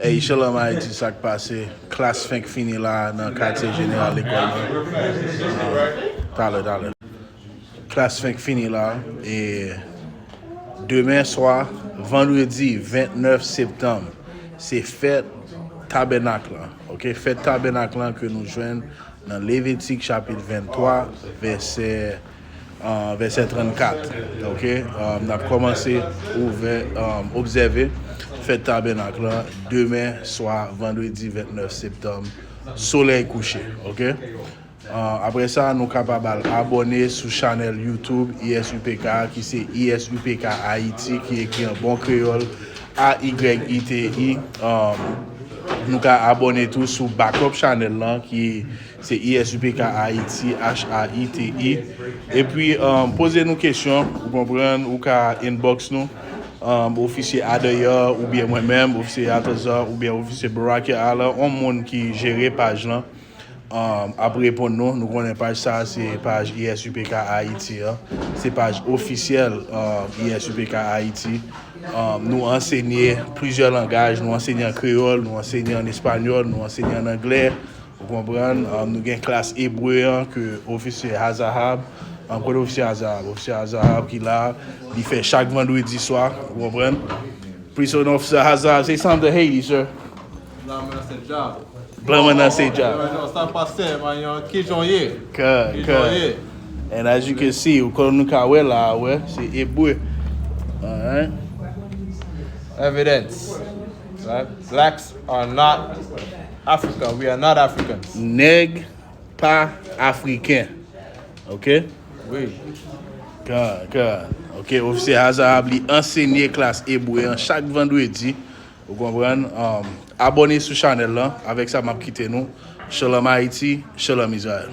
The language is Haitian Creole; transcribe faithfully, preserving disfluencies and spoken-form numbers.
Hey, Shalom Ayiti, sa k pase? Klas fenk fini la nan katye jeneral lekòl mwen. Talè, talè. Klas fenk fini la, e demen swa, vandredi vennèf septanm, se fèt tabènak lan, oke? Fèt tabènak lan ke nou jwenn nan Levitik chapit venntwa, vèsè, uh, vèsè trannkat, oke? Um, n ap kòmanse ouvè, um, obsève fèt tabènak lan demen swa, vandredi vennèf septanm, solèy kouche, oke? Uh, apre sa, nou kapab al abòne sou chanèl YouTube I S U P K a, ki se I S U P K Ayiti, ki ekri an bon kreyòl, A Y I T I. Um, nou ka abòne tou sou backup chanèl lan, ki se I S U P K Ayiti, H A I T I. Epi, um, poze nou kesyon, ou konprann, ou ka inbox nou. Um, Ofisye Adair oubyen mwen menm, Ofisye Atazar oubyen Ofisye Barakia Allen, yon moun ki jere paj lan, um, ap reponn nou. Nou konnen paj sa a se paj I S U P K Ayiti an. Se paj ofisyèl, um, I S U P K Ayiti. Um, nou ansenye plizyè langaj. Nou ansenye an kreyòl, nou ansenye an espanyòl, nou ansenye an anglè. Ou konprann? Um, nou gen klas ebre an ke Ofisye Hazahab. Um, kote Ofisye Hazahab? Ofisye Hazahab ki la, li fè chak vandredi swa. Ou konprann? Prison Officer Hazahab, say something to Haiti, sir. Blanc man nan se djab. Blanc man nan se djab. Yo, yo, sa pase, man, yo, kijan w ye? Good, good. And as you can see, ou kon nou ka wè la, wè, se ebre. Alright. Evidence. Right? Blacks are not Africa. We are not Africans. Nèg pa Afriken. Oke? Wi. Good, good. Oke, Ofisye Hazahab, li ansenye klas ebre an chak vandredi. Ou konprann? Um, abòne sou chanèl lan. Avèk sa, m ap kite nou. Shalom Ayiti, Shalom Izrayèl.